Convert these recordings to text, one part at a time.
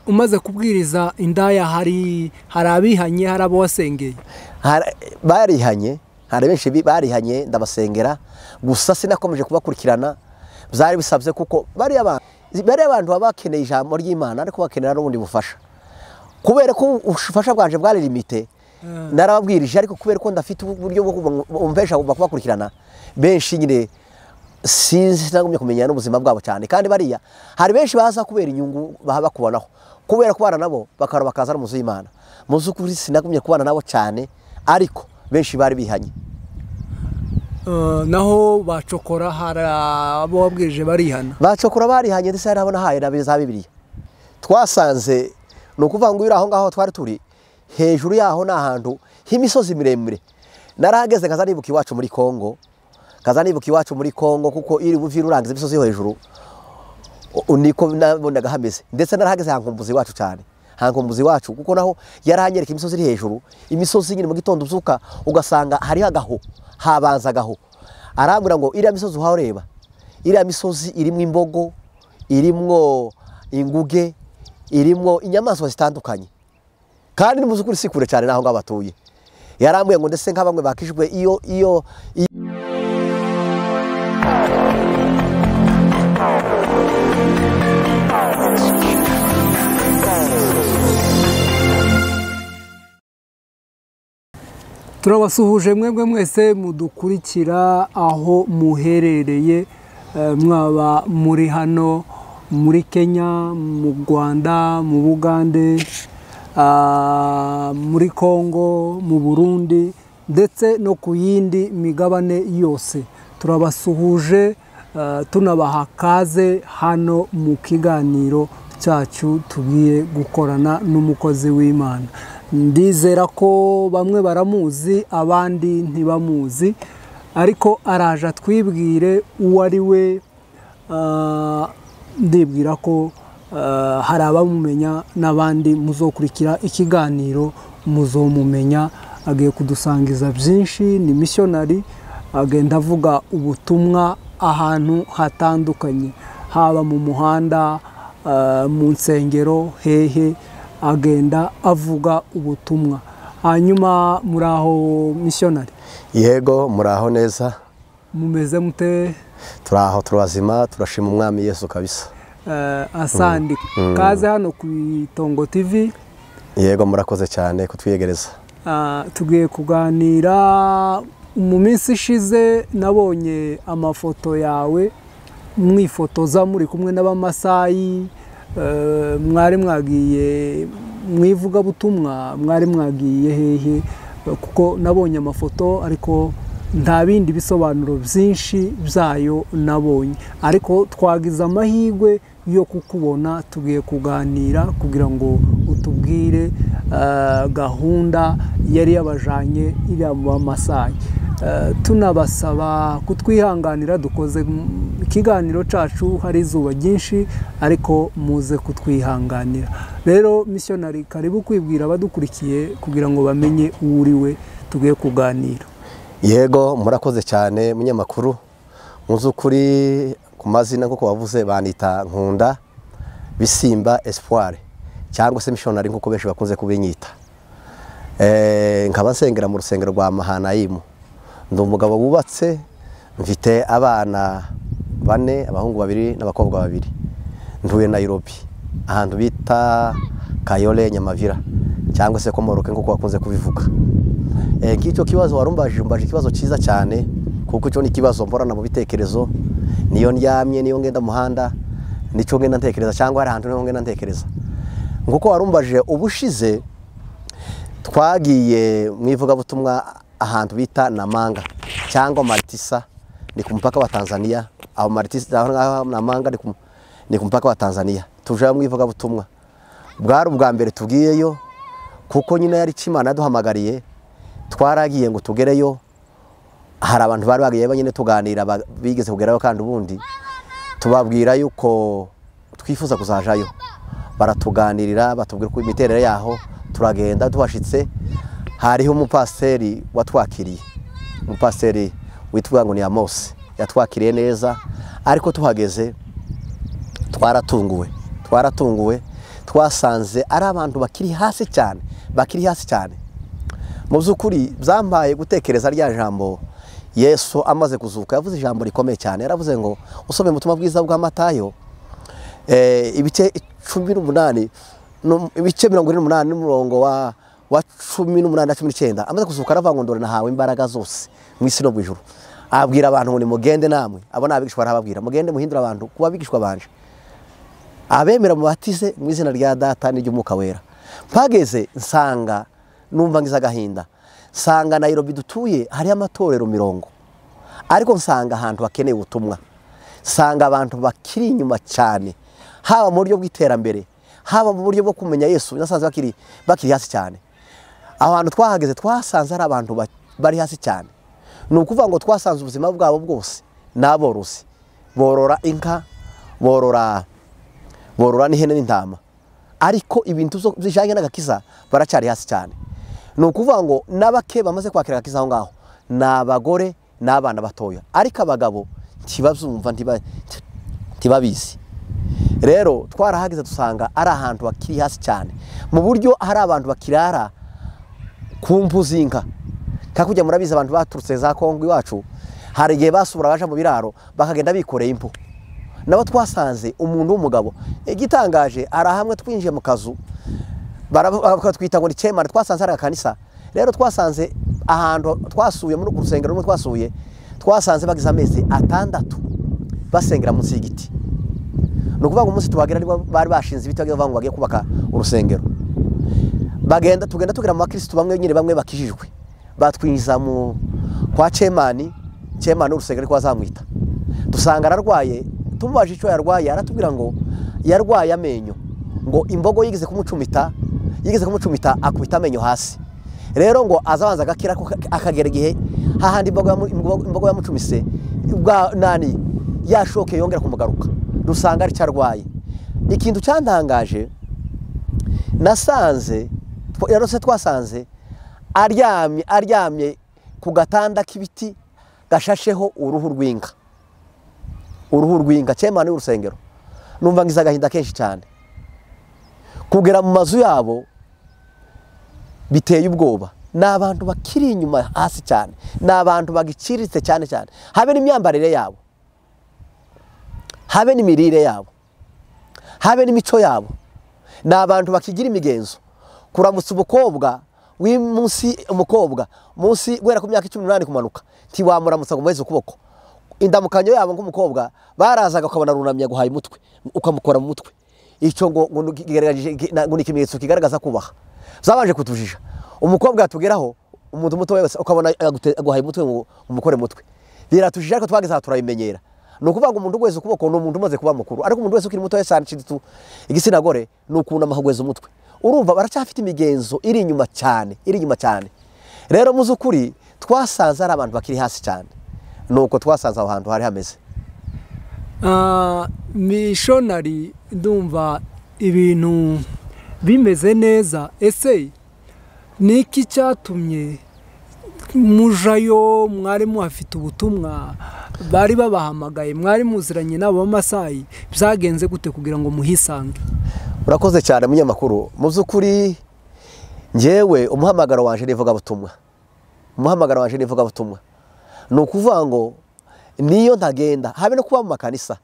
Umaze kubwiriza indaya hari abihanye, hari abo wasengeye? Barihanye, hari benshi barihanye ndabasengera, gusa sinakomeje kubakurikirana, byari bisabye kuko bari abantu baba bakeneye ijambo ry'Imana ariko bakenera n'ubundi bufasha. Kubera ko ubufasha bwanje bwari limite, narababwirije ariko kubera ko ndafite uburyo bwo kumvesha kubakurikirana benshi nyine sinzi nagumye kumenya n'ubuzima bwabo cyane. Kandi bariya hari benshi baza kubera inyungu baha bakubonaho, kubera kubana nabo bakara bakaza mu z'Imana. Mu z'ukuri sinagumye kubana nabo cyane, ariko benshi bari bihanye. Naho bacokora hari abo wabwirije barihana? Bacokora barihanye, ndetse hari abo nahaye na za Bibiliya. Twasanze ni ukuvuga ngo aho ngaho twari turi hejuru yaho ni ahantu h'imisozi miremire. Narahageze kaza nibuka iwacu muri Kongo, kaza nibuka iwacu muri Kongo kuko iri buvira urangiza imisozi yo hejuru niko nabonaga hameze. Ndetse narahageze hankumbuza iwacu cyane, hankumbuza iwacu kuko naho yarahanyereka imisozi iri hejuru, imisozi nyine mu gitondo uzuka ugasanga hari agaho, habanza agaho. Arambwira ngo iriya misozi uhareba, iriya misozi irimwo imbogo, irimwo inguge, irimwo inyamaswa zitandukanye. Kandi mu zukuri sikure cyane naho ngaho batuye. Yarambwiye ngo ndetse nka bamwe bakijwe iyo Turabasuhuje mwebwe mwese mudukurikira aho muherereye, mwaba muri hano muri Kenya, mu Rwanda, mu Bugande, muri Kongo, mu Burundi ndetse no ku yindi migabane yose. Turabasuhuje tunabaha kaze hano mu kiganiro cyacu tugiye gukorana n'umukozi w'Imana. Ndizera ko bamwe baramuzi abandi ntibamuzi, ariko araje atwibwire uwo ari we. Ndibwira ko hari abamumenya n'abandi muzokurikira ikiganiro muzomumenya. Agiye kudusangiza byinshi, ni missionary, agenda avuga ubutumwa ahantu hatandukanye, haba mu muhanda, mu nsengero, hehe, agenda avuga ubutumwa. Hanyuma muraho missionary? Yego, muraho neza. Mumeze mute? Turaho, turabazima, turashima umwami Yesu kabisa. Asandi kaze hano ku Itongo TV. Yego, murakoze cyane kutwiyegereza. Tugiye kuganira. Mu minsi ishize nabonye amafoto yawe mwifotoza muri kumwe n'abamasayi, mwari mwagiye mwivuga butumwa, mwari mwagiye hehe? Kuko nabonye amafoto ariko nta bindi bisobanuro byinshi byayo nabonye, ariko twagize amahirwe yo kukubona. Tugiye kuganira kugira ngo utubwire gahunda yari yabajanye iriya mu Bamasayi. Tunabasaba kutwihanganira, dukoze ikiganiro cacu hari izuba ryinshi, ariko muze kutwihanganira. Rero missionary, karibu kwibwira abadukurikiye kugira ngo bamenye uwo uri we tugiye kuganira. Yego, murakoze cyane munyamakuru. Muzukuri ku mazina nkuko bavuze banita Nkunda Bisimba Espoir cyangwa se missionary nkuko benshi bakunze kubinyita. Nkaba nsengera mu rusengero rwa Mahanayimu. Ndi umugabo wubatse, mfite abana bane, abahungu babiri n'abakobwa babiri. Ntuye Nairobi, ahantu bita Kayole Nyamavira cyangwa se Komoroke nkuko bakunze kubivuga. Nk'icyo kibazo warumbaje, umbaje ikibazo cyiza cyane kuko cyo ni ikibazo mporana mu bitekerezo. Niyo ndyamye, niyo ngenda muhanda, nico ngenda ntekereza cyangwa hari ahantu niho ngenda ntekereza. Nkuko warumbaje ubushize twagiye mu ivugabutumwa ahantu bita Namanga cyangwa Martisa, ni ku mupaka wa Tanzania. Aho Martisa aho Namanga ni ku mupaka wa Tanzania. Tuje mu ivugabutumwa bwari ubwa mbere tugiyeyo, kuko nyine yari Imana yaduhamagariye. Twaragiye ngo tugereyo, hari abantu bari bagiye banyine tuganira bigeze kugerayo, kandi ubundi tubabwira yuko twifuza kuzajayo. Baratuganirira batubwira ko imiterere yaho. Turagenda tuhashitse, hariho umupasiteri watwakiriye, umupasiteri witwa ngo ni Amos, yatwakiriye neza. Ariko tuhageze twaratunguwe, Twasanze ari abantu bakiri hasi cyane, bakiri hasi cyane. Mu by'ukuri byampaye gutekereza rya jambo Yesu amaze kuzuka yavuze ijambo rikomeye cyane. Yaravuze ngo usome mu butumwa bwiza bwa Matayo ibice 18 ibice 48 n'umurongo wa 18 na 19, amaze kuzuka aravuga ngo ndore nahawe imbaraga zose mu isi no mu ijuru. Abwira abantu ngo nimugende namwe, abo nabigishwa arababwira mugende muhindura abantu kuba abigishwa banje, abemera mubatize mu izina rya Data n'iry'Umwuka Wera. Mpageze nsanga numva ngize agahinda, nsanga Nairobi dutuye hari amatorero 40, ariko nsanga ahantu hakeneye ubutumwa, nsanga abantu bakiri inyuma cyane, haba mu buryo bw'iterambere, haba mu buryo bwo kumenya Yesu, nasanze bakiri hasi cyane. Ahantu twahageze twasanze ari abantu bari hasi cyane. Ni ukuvuga ngo twasanze ubuzima bwabo bwose n'aborozi, borora inka, borora n'ihene n'intama, ariko ibintu bijanye n'agakiza baracyari hasi cyane. Ni ukuvuga ngo n'abake bamaze kwakira agakiza aho ngaho ni abagore n'abana batoya, ariko abagabo ntibazumva, ntibabizi. Rero twarahageze dusanga ari ahantu bakiri hasi cyane, mu buryo hari abantu bakirara ku mpu z'inka. Kakujya murabizi abantu baturutse za Kongo iwacu, hari igihe basubura baje mu biraro bakagenda bikoreye impu. Nabo twasanze umuntu w'umugabo igitangaje, ari hamwe twinjiye mu kazu bakatwita ngo ni chairman, twasanze ari akanisa. Rero twasanze ahantu twasuye muri urusengero rumwe twasuye, twasanze bagize amezi 6 basengera munsi y'igiti. Ni ukuvuga ngo umunsi tubagera bari bashinze ibiti bagiye ngo bagiye kubaka urusengero. Bagenda tugenda tugera mu bakristo bamwe nyine bamwe bakijijwe, batwinjiza mu kwa chairman urusengero ko azamwita. Dusanga ararwaye, tumubaje icyo yarwaye aratubwira ngo yarwaye amenyo, ngo imbogo yigeze kumucumita akubita amenyo hasi. Rero ngo azabanza agakira akagera igihe hahandi imbogo yamucumise bwa nani yashoke yongera kumugaruka, dusanga ari cyarwaye. Ikintu cyantangaje nasanze yarose twasanze aryamye ku gatanda k'ibiti gashasheho uruhu rw'inka, chairman w'urusengero. Numva ngize agahinda kenshi cyane. Kugera mu mazu yabo biteye ubwoba, ni abantu bakiri inyuma hasi cyane, ni abantu bagiciritse cyane cyane, habe n'imyambarire yabo, habe n'imirire yabo, habe n'imico yabo. Ni abantu bakigira imigenzo. Kuramutsa umukobwa w'umunsi, umukobwa munsi guhera ku myaka 18 kumanuka, ntiwamuramutsa ngo umuheze ukuboko. Indamukanyo yabo nk'umukobwa barazaga ukabona runamye guhaye umutwe, ukamukora mu mutwe. Icyo ngo ngo ni ikimenyetso kigaragaza kubaha. Zabanje kutujija. Umukobwa yatugeraho umuntu muto wese ukabona aguhaye umutwe ngo umukore mutwe. Biratujija ariko twageze aha turabimenyera. Ni ukuvuga ngo umuntu wese ukuboko ni umuntu umaze kuba mukuru, ariko umuntu wese ukiri muto cyane citu igitsina gore ni ukunama akagweza umutwe. Urumva baracyafite imigenzo iri inyuma cyane, iri inyuma cyane. Rero mu z'ukuri twasanze ari abantu bakiri hasi cyane. Nuko twasanze aho hantu hari hameze. Missionary ndumva ibintu bimeze neza. Ese niki cyatumye mujayo? Mwari muhafite ubutumwa, bari babahamagaye, mwari muziranye nabo b'Amasayi, byagenze gute kugira ngo muhisange? Urakoze cyane munyamakuru. Mu by'ukuri njyewe umuhamagaro wanje n'ivugabutumwa, umuhamagaro wanje n'ivugabutumwa. Ni ukuvuga ngo niyo ntagenda habe no kuba mu makanisa,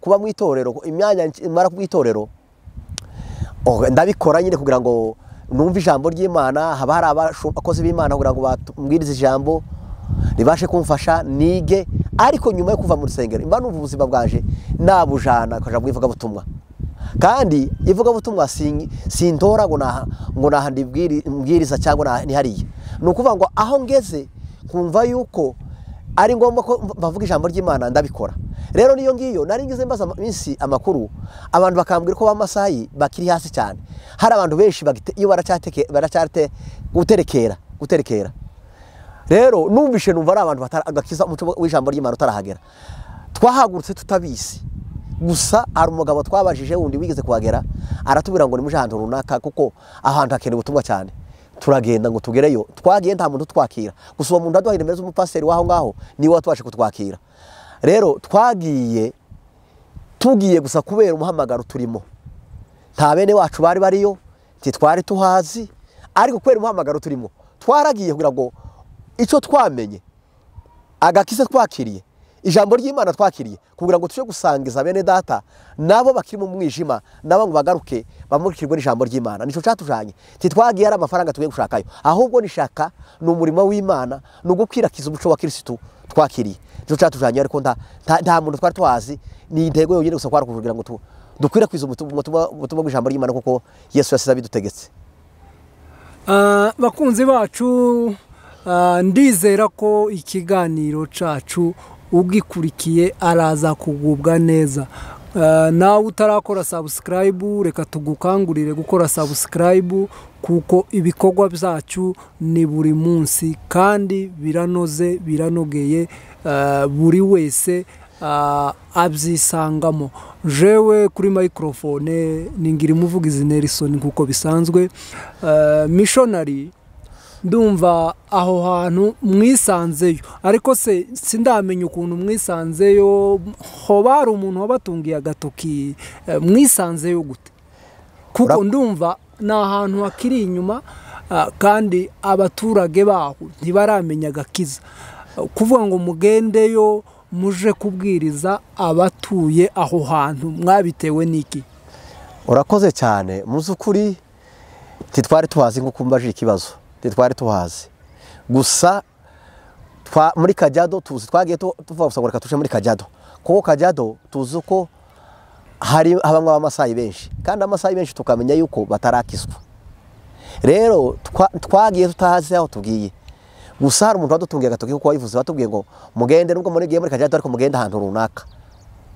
kuba mu itorero, imyanya imara ku itorero ndabikora nyine kugira ngo numve ijambo ry'Imana, haba hari abakozi b'Imana kugira ngo bambwirize ijambo ribashe kumfasha nige. Ariko nyuma yo kuva mu rusengero imba numva ubuzima bwanje nabujana kaja mu ivugabutumwa. Kandi ivugabutumwa sintora ngo naha ndibwiriza cyangwa ni hariya. Ni ukuvuga ngo aho ngeze kumva yuko ari ngombwa ko bavuga ijambo ry'Imana ndabikora. Rero niyo ngiyo nari ngize mbaza minsi amakuru, abantu bakambwira ko b'Amasayi bakiri hasi cyane. Hari abantu benshi iyo baracyate guterekera. Rero numvishe numva ari abantu batagakiza umuco w'ijambo ry'Imana utarahagera. Twahagurutse tutabizi. Gusa ari umugabo twabajije wundi wigeze kuhagera aratubwira ngo ni muje ahantu runaka kuko ahantu hakenewe ubutumwa cyane. Turagenda ngo tugereyo, twagiye nta muntu twakira. Gusa uwo muntu aduhaye nimero z'umupaseri waho ngaho niwe watubashe kutwakira. Rero twagiye tugiye gusa kubera umuhamagaro turimo. Nta bene wacu bari bariyo, ntitwari tuhazi, ariko kubera umuhamagaro turimo twaragiye kugira ngo icyo twamenye, agakiza twakiriye, ijambo ry'Imana twakiriye, kugira ngo tuje gusangiza bene data nabo bakiri mu mwijima, nabo ngo bagaruke bamurikirwe n'ijambo ry'Imana. Nico cyatujanye. Titwagiye ari amafaranga tugiye gushakayo, ahubwo nishaka ni umurimo w'Imana, ni ugukwirakiza umuco wa Kristo twakiriye. Nico cyatujanye, ariko nta muntu twari twazi, ni intego yonyine gusa kwari kugira ngo dukwirakwize ubutumwa bw'ijambo ry'Imana kuko Yesu yasize abidutegetse. Bakunzi bacu, ndizera ko ikiganiro cacu ugikurikiye araza kugubwa neza. Nawe utarakora subscribe, reka tugukangurire gukora subscribe, kuko ibikorwa byacu ni buri munsi kandi biranoze, biranogeye, buri wese abyisangamo. Jewe kuri microphone ningira umuvugizi Nelson nkuko bisanzwe. Missionary, ndumva aho hantu mwisanzeyo, ariko se sindamenya ukuntu mwisanzeyo. Hoba hari umuntu wabatungiye agatoki? Mwisanzeyo gute? Kuko ndumva ni ahantu hakiri inyuma, kandi abaturage baho ntibaramenya agakiza. Kuvuga ngo mugendeyo muje kubwiriza abatuye aho hantu, mwabitewe n'iki? Urakoze cyane. Mu by'ukuri ntitwari tuhazi, nkuko umbajije ikibazo, ntitwari tuhazi. Gusa muri Kajiado tuzi, twagiye tuva gusa ngo reka tuje muri Kajiado, kuko Kajiado tuzi ko hari habamwe abamasayi benshi, kandi amasayi benshi tukamenya yuko batarakizwa. Rero twagiye tutahazi aho tugiye. Gusa hari umuntu wadutungiye agatoki, kuko wabivuze, watubwiye ngo mugende, nubwo muri giye muri Kajiado ariko mugende ahantu runaka.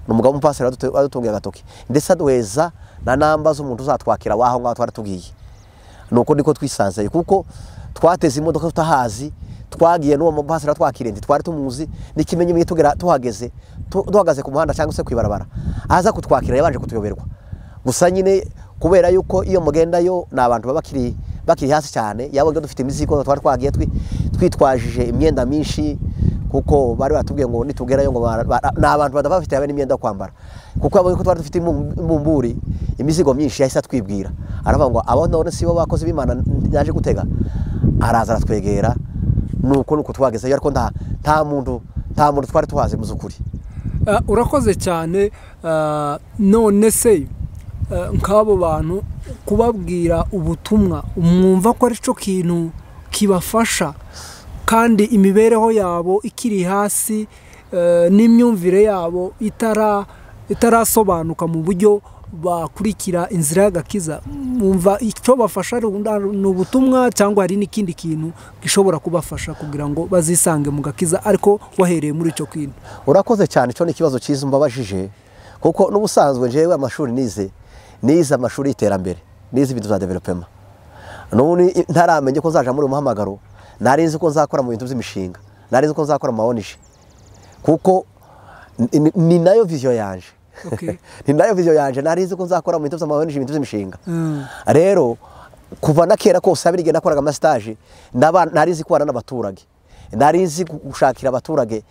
Ni umugabo w'umupasiteri wadutungiye agatoki, ndetse aduheza na namba z'umuntu uzatwakira waho ngaho twari tugiye. Nuko niko twisanze, kuko twateze imodoka tutahazi, twagiye n'uwo mupasiteri twakiriye ntitwari tumuzi, n'ikimenyi tugera tuhageze, duhagaze ku muhanda cyangwa se kwibarabara, aza kutwakira yabanje kutuyoberwa. Gusa nyine kubera yuko iyo mugendayo ni abantu baba bakiri hasi cyane, yabaga dufite imizigo, twari twagiye twitwajije imyenda myinshi, kuko bari batubwiye ngo nitugerayo ngo ni abantu badafite habe n'imyenda yo kwambara, kuko yabonye ko twari dufite imbumburi, imizigo myinshi, yahise atwibwira, aravuga ngo abo none si bo bakozi b'Imana naje gutega. Araza aratwegera, nuko twagezeyo, ariko nta muntu twari tuhazi mu by'ukuri. Urakoze cyane. None se nk'abo bantu kubabwira ubutumwa, mwumva ko ari cyo kintu kibafasha, kandi imibereho yabo ikiri hasi, n'imyumvire yabo itarasobanuka mu buryo bakurikira inzira y'agakiza, mwumva icyo bafasha ni ubutumwa cyangwa hari n'ikindi kintu gishobora kubafasha kugira ngo bazisange mu gakiza, ariko wahereye muri icyo kintu? Urakoze cyane. Icyo ni ikibazo cyiza umbabajije, kuko n'ubusanzwe njyewe amashuri nize amashuri y'iterambere, nize ibintu bya development. N'ubu ntaramenye ko nzaja muri uyu muhamagaro, nari nzi ko nzakora mu bintu by'imishinga, nari nzi ko nzakora mu ma ONG, kuko ni nayo vision yanje. Ni nayo vision yanje, nari nzi ko nzakora mu bintu by'ama ONG, ibintu by'imishinga. Rero kuva na kera kose abirige nakoraga ama stage, nari nzi kubana n'abaturage, nari nzi gushakira abaturage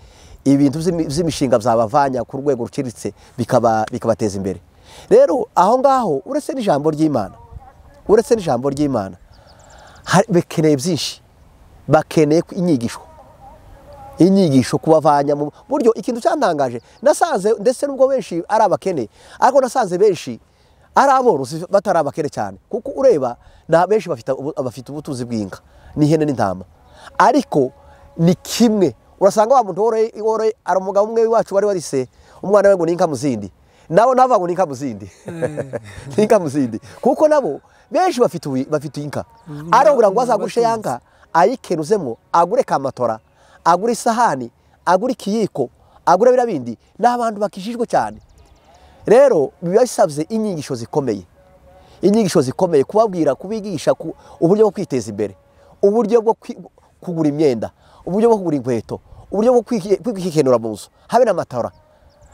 ibintu by'imishinga byabavanya ku rwego ruciritse bikabateza imbere. Rero aho ngaho uretse n'ijambo ry'Imana, uretse n'ijambo ry'Imana, bakeneye byinshi, bakeneye inyigisho, inyigisho kubavanya mu buryo. Ikintu cyantangaje nasanze, ndetse nubwo benshi ari abakene, ariko nasanze benshi ari aborozi batari abakene cyane, kuko ureba na benshi bafite ubutuzi bw'inka n'ihene n'intama, ariko ni kimwe urasanga wa muntu woroye, ari umugabo umwe wacu wari warise umwana we ngo ni inka muzindi, nabo nava ngo ni inka muzindi, ni inka muzindi, kuko nabo benshi bafite inka, ari kugira ngo azagurishe yanka ayikenuzemo, agure kamatora, agure isahani, agure ikiyiko, agure bira bindi, n'abantu bakijijwe cyane. Rero biba bisabye inyigisho zikomeye, inyigisho zikomeye, kubabwira, kubigisha uburyo bwo kwiteza imbere, uburyo bwo kugura imyenda, uburyo bwo kugura inkweto, uburyo bwo kwikenura mu nzu, habe n'amatora.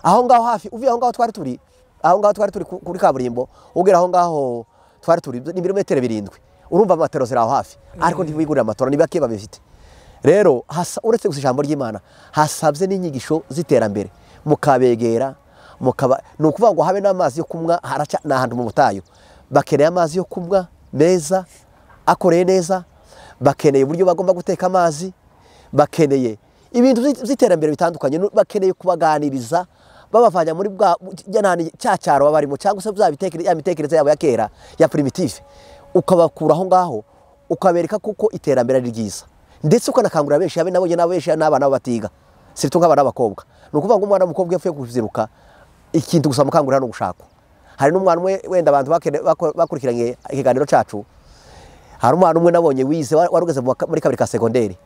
Aho ngaho hafi uvuye aho ngaho twari turi, aho ngaho twari turi kuri kaburimbo, ugera aho ngaho twari turi ni ibirometero 7, urumva amatero ziri aho hafi, ariko ntibigurira amatora, ni bake babifite. Rero uretse gusa ijambo ry'Imana, hasabye n'inyigisho z'iterambere, mukabegera, mukaba ni ukuvuga ngo habe n'amazi yo kunywa, haraca n'ahantu mu butayu, Bakeneye amazi yo kunywa meza akoreye neza, bakeneye uburyo bagomba guteka amazi, bakeneye ibintu by'iterambere bitandukanye, bakeneye kubaganiriza babavanya muri bwa cya cyaro barimo cyangwa se bya mitekerereze yabo ya kera ya primitive, ukabakura aho ngaho ukabereka kuko iterambere ari ryiza, ndetse ukanakangurira benshi abe nabo benshi n'abana batiga surtout nk'abana b'abakobwa. Ni ukuvuga ngo umwana w'umukobwa yapfuye kuziruka ikintu gusa mukangurira no gushakwa. Hari n'umwana umwe wenda abantu bakurikiranye ikiganiro cacu, hari umwana umwe nabonye wize warugeze muri kabiri ka segonderi,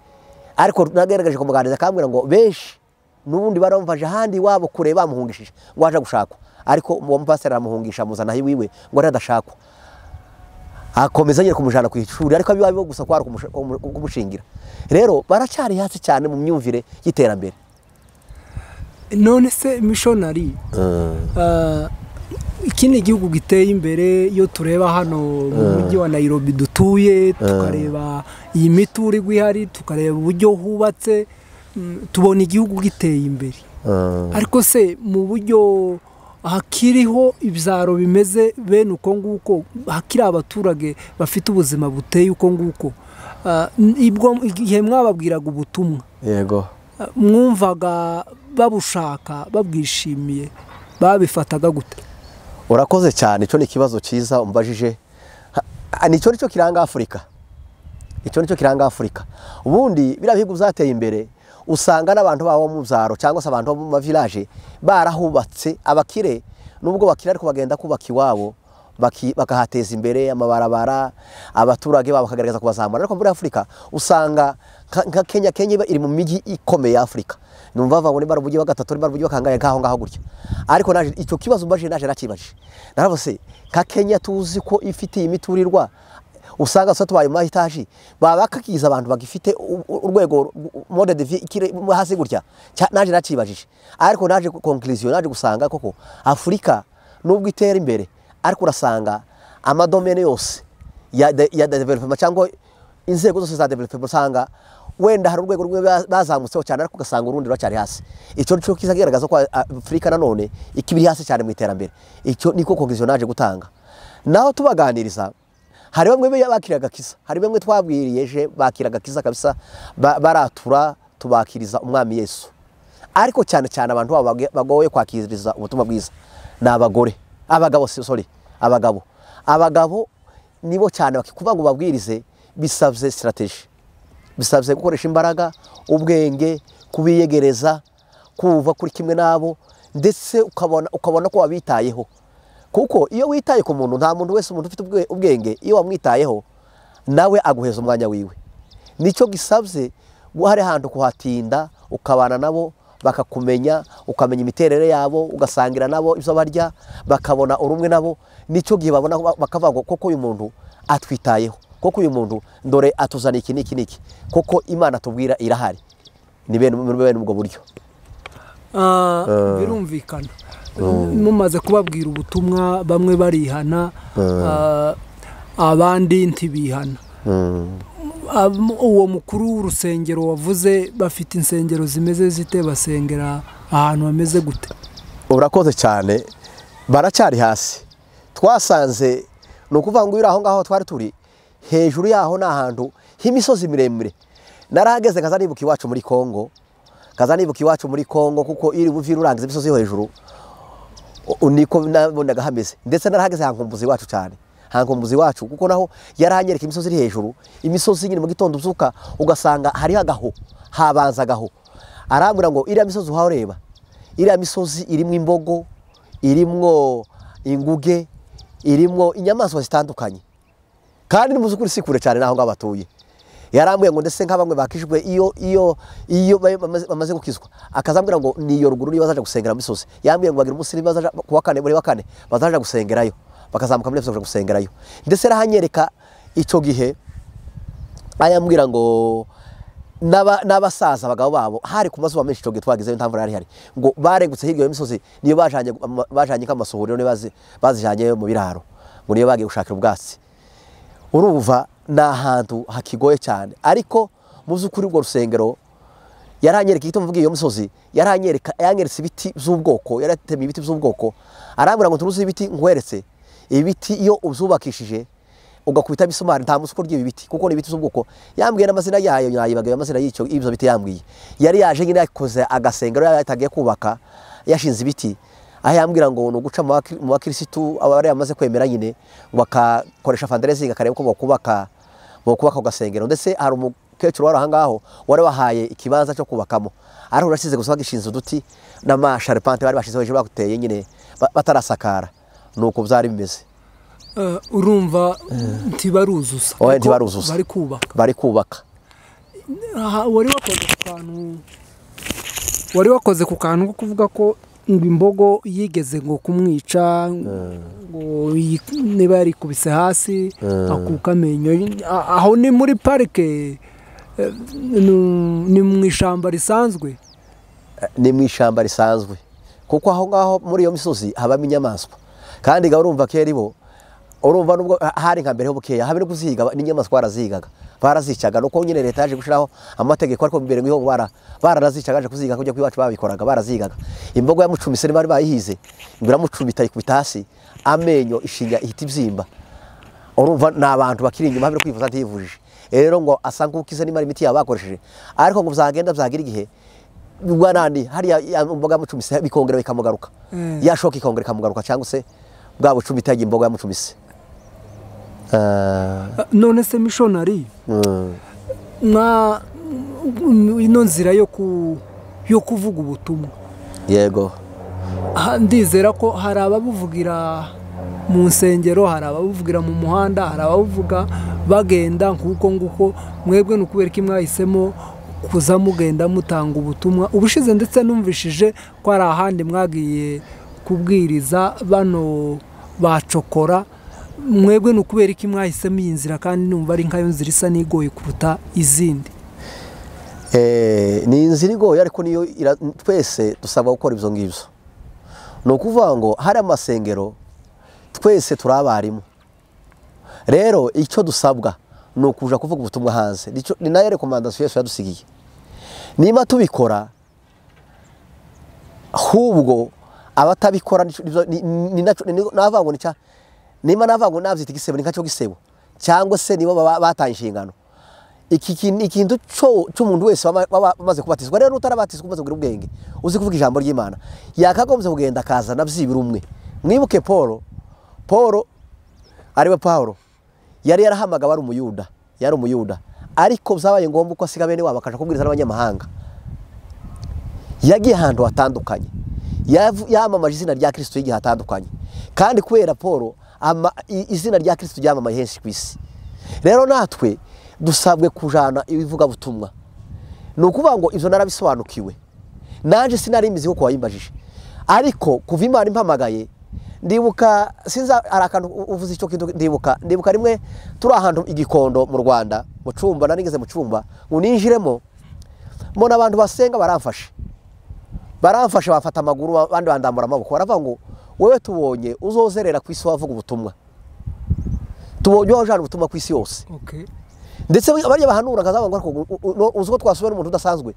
ariko nagerageje kumuganiriza akambwira ngo benshi n'ubundi baramvaje ahandi wabo kure bamuhungishije ngo aje gushakwa, ariko uwo mupasiteri aramuhungisha amuzana iwiwe ngo adashakwa, akomeza nyine kumujana ku ishuri, ariko abiwabo gusa kwari kumushingira. Rero baracyari hasi cyane mu myumvire y'iterambere. None se missionary, iki ni igihugu giteye imbere. Iyo tureba hano mu mujyi wa Nairobi dutuye, tukareba iyi miturirwa ihari, tukareba uburyo hubatse, tubona igihugu giteye imbere. Ariko se mu buryo hakiriho ibyaro bimeze bene uko nguko, hakiri abaturage bafite ubuzima buteye uko nguko, igihe mwababwiraga ubutumwa, yego, mwumvaga babushaka babwishimiye, babifataga gute? Urakoze cyane, icyo ni ikibazo cyiza umbajije. Nicyo nicyo kiranga Afurika, icyo nicyo kiranga Afurika. Ubundi biriya bihugu byateye imbere usanga n'abantu babo mu byaro cyangwa se abantu bo mu village barahubatse, abakire nubwo bakire ariko bagenda kubaka iwabo bakahateza imbere amabarabara, abaturage babo bakagaragaza kubazamura. Ariko muri Afurika usanga nka Kenya, Kenya iri mu mijyi ikomeye ya Afurika, numva bavuga ngo ni barumujyi wa gatatu, ni barumujyi wa kangahe ngaho ngaho gutya. Ariko naje icyo kibazo mbaje naje nakibajije, naravuze nka Kenya tuzi ko ifite imiturirwa, usanga so tubaye mu etaje babakakiza abantu bagifite urwego mode de vie kire hasi gutya. Naje nakibajije, ariko naje conclusion, naje gusanga koko Afurika nubwo itera imbere, ariko urasanga amadomene yose ya development cyangwa inzego zose za development, usanga wenda hari urwego rumwe bazamutseho cyane, ariko ugasanga urundi ruracyari hasi. Icyo cyo kizagaragaza ko Afurika nanone ikibiri hasi cyane mu iterambere. Icyo niko conclusion naje gutanga. Naho tubaganiriza hari bamwe bakiraga kiza, hari bamwe twabwiriyeje bakiraga kiza kabisa, baratura tubakiriza umwami Yesu. Ariko cyane cyane abantu bagoye kwakiriza ubutumwa bwiza ni abagore, abagabo, sorry, abagabo. Abagabo nibo cyane bakikuvuga ngo babwirize bisabye strategy, bisabye gukoresha imbaraga, ubwenge, kubiyegereza, kuva kuri kimwe nabo, ndetse ukabona ko wabitayeho. Kuko iyo witaye ku muntu, nta muntu wese umuntu ufite ubwenge iyo wamwitayeho nawe aguheza umwanya wiwe. Nicyo gisabye hari hantu kuhatinda, ukabana nabo bakakumenya, ukamenya imiterere yabo, ugasangira nabo ibyo barya, bakabona urumwe nabo. Nicyo gihe babona bakavuga koko uyu muntu atwitayeho, koko uyu muntu ndore atuzana iki niki niki, koko Imana tubwira irahari. Ni bene ubwo buryo. Birumvikana. Mumaze kubabwira ubutumwa bamwe barihana, abandi ntibihana. Uwo mukuru w'urusengero wavuze, bafite insengero zimeze zite, basengera ahantu hameze gute? Urakoze cyane, baracyari hasi. Twasanze ni ukuvuga ngo aho ngaho twari turi hejuru yaho ni ahantu h'imisozi miremire. Narahageze kaza nibuka iwacu muri Kongo, kaza nibuka iwacu muri Kongo, kuko iri buvira urangiza imisozi yo hejuru niko nabonaga hameze. Ndetse narahageze hankumbuza iwacu cyane, hankumbuza iwacu, kuko naho yaranyereka imisozi iri hejuru, imisozi nyine mu gitondo uzuka ugasanga hari agaho, habanza agaho. Arambwira ngo iriya misozi uhareba, iriya misozi irimo imbogo, irimo inguge, irimo inyamaswa zitandukanye, kandi ni muzukuri sikure cyane naho ngaho batuye. Yarambwiye ngo ndetse nka bamwe bakijwe iyo iyo iyo bamaze gukizwa, akazambwira ngo niyo ruguru niyo bazaje gusengera mu misozi. Yambwiye ngo bagira umunsi niba bazaje kuwa kane, muri wa kane bazaje gusengerayo, bakazamuka muri misozi gusengerayo. Ndetse arahanyereka icyo gihe ayambwira ngo n'abasaza abagabo babo hari ku mazuba menshi icyo gihe twagizeyo nta mvura yari ihari, ngo barengutse hirya y'imisozi niyo bajanye nk'amasuhuriro, niyo bazijanye mu biraro, ngo niyo bagiye gushakira ubwatsi. Urumva ni ahantu hakigoye cyane. Ariko mu by'ukuri urwo rusengero yaranyereka igituma mvuga iyo misozi, yaranyereka yanyeretse ibiti by'ubwoko, yaratemye ibiti by'ubwoko, arambwira ngo turuzi ibiti nkweretse, Ibiti iyo ubyubakishije ugakubita bisumari nta musuko ry'ibi biti, kuko ni ibiti z'ubwoko. Yambwiye n'amazina yayo, yayibaga amazina y'icyo ibyo biti yambwiye. Yari yaje nyine yakoze agasengero yatagiye kubaka, yashinze ibiti. Aho yambwira ngo ni uguca mu bakirisitu abari bamaze kwemera nyine, ngo bakakoresha fundraising akareba ko bakubaka agasengero. Ndetse hari umukecuru wari aho ngaho wari wahaye ikibanza cyo kubakamo, ariko urasize gusa bagishinze uduti n'amasharpante bari bashizeho hejuru bakuteye nyine batarasakara. Nuko byari bimeze. Urumva ntibaruzuza. Oya, ntibaruzuza. Bari kubaka. Bari kubaka. Wari wakoze ku kantu ko kuvuga ko ngo imbogo yigeze ngo kumwica, ngo niba yarikubise hasi akuka amenyo. Aho ni muri parike, ni mu ishyamba risanzwe. Ni mu ishyamba risanzwe, kuko aho ngaho muri iyo misozi habamo inyamaswa. Kandi ga urumva kera ibo, urumva nubwo hari nka mbere ho bukeya habe no kuziga n'inyamaswa barazigaga, barazicaga. Nuko nyine leta yaje gushiraho amategeko, ariko mbere ngiho bararazicaga aje kuziga kujya kwiwacu babikoraga, barazigaga. Imbogo yamucumise bari bayihize, ngo iramucumita ikubita hasi, amenyo ishinya ihita ibyimba. Urumva n'abantu bakiri inyuma habe no kwivuza ntiyivujije. Rero ngo asanga ukize nimara imiti yabakoresheje, ariko ngo byagenda byagira igihe bwanandi hariya imboga yamucumise bikongera bikamugaruka, yashoka ikongera ikamugaruka, cyangwa se bwa bucumita imboga yamucumise. None se missionary, mwa ino nzira yo kuvuga ubutumwa, yego, ndizera ko hari ababuvugira mu nsengero, hari ababuvugira mu muhanda, hari ababuvuga bagenda nkuko nguko. Mwebwe ni ukubera ko mwahisemo kuza mugenda mutanga ubutumwa? Ubushize ndetse numvishije ko hari ahandi mwagiye kubwiriza bano bacokora. Mwebwe ni ukubera iki mwahisemo iyi nzira, kandi numva ari nkayo nzira isa n'igoye kuruta izindi? Ni inzira igoye, ariko niyo twese dusabwa gukora ibyo ngibyo. Ni ukuvuga ngo hari amasengero twese turi abarimu. Rero icyo dusabwa ni ukuja kuvuga ubutumwa hanze. Ni nayo recommandation Yesu yadusigiye. Niba tubikora, ahubwo abatabikora ni navuga ngo nica niba navuga ngo navyita igisebo, ni nkaco gisebo, cyangwa se nibo bataye inshingano. Iki ikintu cy'umuntu wese wamaze kubatizwa, rero utarabatizwa umaze kugira ubwenge uzi kuvuga ijambo ry'Imana, yakagombye kugenda akazana byibira umwe. Mwibuke Paul ariwe Paulo yari yarahamagawe ari umuyuda, yari umuyuda, ariko byabaye ngombwa ko asiga bene wabo akaja kubwiriza n'abanyamahanga. Yagiye ahantu hatandukanye, yamamaje izina rya Kristo igihe hatandukanye. Kandi kubera Paul izina rya Kristo ryamamaye henshi ku isi. Rero natwe dusabwe kujana ibivuga butumwa. Ni ukuvuga ngo ibyo narabisobanukiwe, nanje sinari imizi kuko wayimbajije, ariko kuva Imana impamagaye ndibuka, sinza hari akantu uvuze icyo kintu, ndibuka rimwe turi ahantu igikondo mu Rwanda mu cumba, narigeze mu cumba ngo ninjiremo mbona abantu basenga baramfashe bafata amaguru, abandi bandambura amaboko, baravuga ngo wewe tubonye uzozerera ku isi wavuga ubutumwa, tubonye wajana ubutumwa ku isi yose. Ndetse bariya bahanura kazavuga ngo uzi ko twasubira n'umuntu udasanzwe.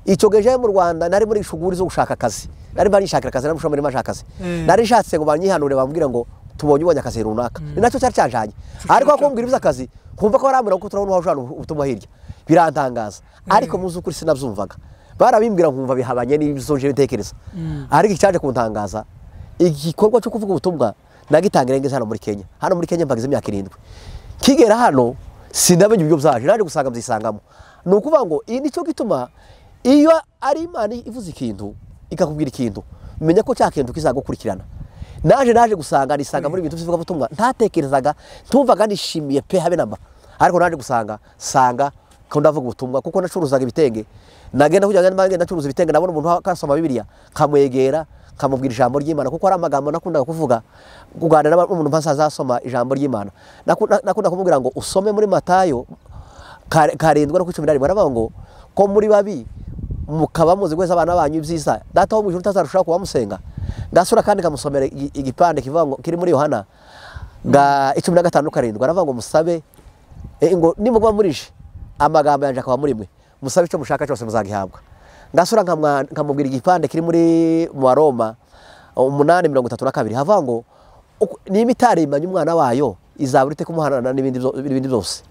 Icyo geje mu Rwanda nari muri shuguri zo gushaka akazi, nari barishakira akazi, nari mushomeri mashaka akazi, nari nshatse ngo banyihanure bambwira ngo tubonye ubonye akazi runaka, ni nacyo cyari cyanjanye. Ariko kumbwira iby'akazi kumva ko barambwira ko turabona wajana ubutumwa hirya, birantangaza. Ariko mu zukuri sinabyumvaga, barabimbwira nkumva bihabanye n'ibyo nje bitekereza. Ariko icyaje kuntangaza, igikorwa cyo kuvuga ubutumwa nagitangira ngeze hano muri Kenya. Hano muri Kenya mbagize imyaka 7 kigera hano sinamenye ibyo byaje, naje gusanga mbyisangamo. Ni ukuvuga ngo nicyo gituma iyo ari Imana ivuze ikintu ikakubwira ikintu, menya ko cya kintu kizagukurikirana. Naje gusanga nisanga muri ibintu bivuga butumwa ntatekerezaga, ntumvaga nishimiye pe habe namba. Ariko naje gusanga sanga ko ndavuga ubutumwa, kuko nacuruzaga ibitenge, nagenda kujya ngenda nacuruza ibitenge, nabona umuntu akasoma Bibiliya nkamwegera nkamubwira ijambo ry'Imana, kuko ari amagambo nakundaga kuvuga kuganira n'umuntu mpasaza asoma ijambo ry'Imana. Nakunda kumubwira ngo usome muri Matayo 7 no 11, baravuga ngo ko muri babi mukaba muzi gweza abana banyu ibyiza, data wo mu ijuru utazarushaho kubamusenga. Ngasura kandi kamusomera igipande kivuga ngo kiri muri Yohana ga 15:7, baravuga ngo musabe ngo nimugwa murije amagambo yanje akaba muri mwe, musabe icyo mushaka cyose muzagihabwa. Ngasura nkamubwira igipande kiri muri mu Roma 8:32, havuga ngo Niba itarimanye umwana wayo izabura ite kumuhanana n'ibindi byose.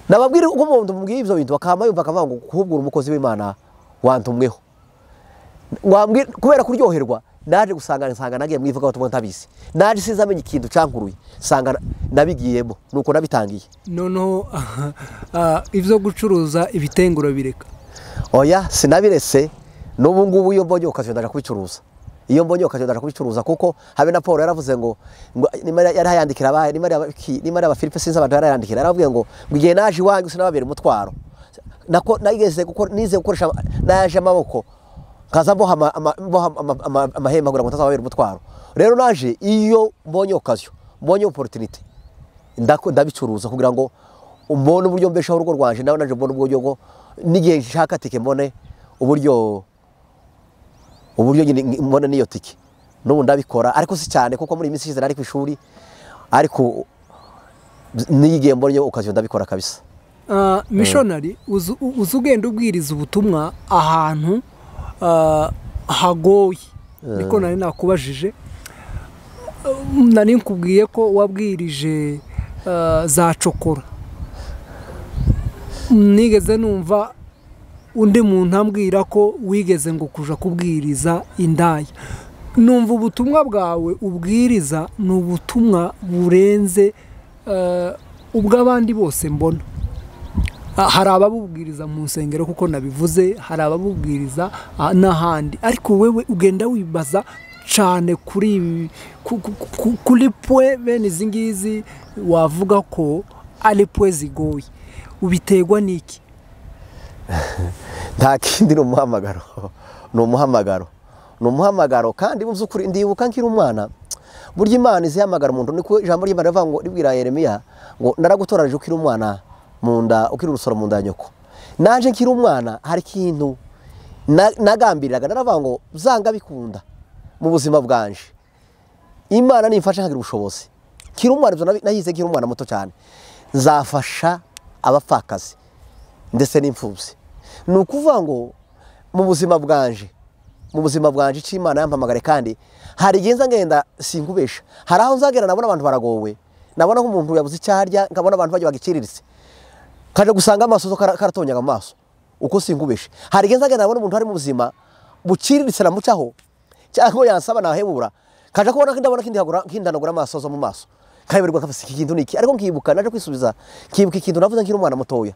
Nababwira uko umuntu mubwiye ibyo bintu bakama yumva akavuga ngo kuhubwira umukozi w'Imana wantumweho. Wambwira kubera kuryoherwa naje gusanga nsanga nagiye mwivuga batumwa ntabizi. Naje sinzamenye ikintu cankuruye sanga nabigiyemo nuko nabitangiye. Noneho ivyo gucuruza ibitenguro bireka. Oya sinabirese n'ubu ngubu iyo mbonye occasion ndaja kubicuruza. Iyo mbonye occasion ndaja kubicuruza kuko habe na Paul yaravuze ngo yarayandikira abahe nimara aba Filipe sinzi abantu yarayandikira yaravuze ngo ngiye naje iwanyu sinababera umutwaro. Nako nayigeze gukora nize gukoresha naje amaboko kaza mboha amahema kugira ngo ntazababera umutwaro. Rero naje iyo mbonye occasion mbonye opportunity ndabicuruza kugira ngo umbone uburyo mbeshaho urugo rwanje nawe naje mbone uburyo ngo nigihe nshaka tike mbone uburyo nyine mbone niyo tike. N'ubu ndabikora ariko si cyane kuko muri iminsi ishize nari ku ishuri ariko nigiye mbonye occasion ndabikora kabisa. Missionary uzugenda ubwiriza ubutumwa ahantu hagoye niko nari nakubajije nari nkubwiye ko wabwirije za cokora nigeze numva undi muntu ambwira ko wigeze ngo kuja kubwiriza indaya. Numva ubutumwa bwawe ubwiriza ni ubutumwa burenze ubw'abandi bose mbona. Hari ababubwiriza mu nsengero kuko nabivuze, hari ababubwiriza n'ahandi, ariko wewe ugenda wibaza cyane kuri pwe bene izi ngizi wavuga ko ari pwe zigoye. Ubiterwa n'iki? Nta kindi ni umuhamagaro. Ni umuhamagaro. Ni umuhamagaro kandi mu by'ukuri ndibuka nkiri umwana burya Imana izihamagara umuntu niko ijambo ry'Imana rivuga ngo ribwira Yeremiya ngo naragutoranije ukiri umwana mu nda ukiri urusoro mu nda ya nyoko. Naje nkiri umwana hari ikintu nagambiriraga naravuga ngo zanga bikunda mu buzima bwanje. Imana nimfasha nkagira ubushobozi. Nkiri umwana ibyo nahize nkiri umwana muto cyane. Nzafasha abapfakazi ndetse n'imfubyi. Ni ukuvuga ngo mu buzima bwanje cy'Imana yampamagare kandi hari igihe nza ngenda sinkubesha. Hari aho nzagera nabona abantu baragowe, nabona nk'umuntu yabuze icyarya, nkabona abantu bajya bagiciriritse. Kaje gusanga amaso zo karatonyaga amaso uko sinkubesha. Hari igihe nzagenda nabona umuntu ari mu buzima buciriritse namucaho cyangwa yansaba nahebura. Kaje kubona ndabona kindanagura amaso zo mu maso. Kayoberwa kafasi iki kintu niki ariko nkibuka naje kwisubiza nkibuka ikintu navuze nkiri umwana mutoya.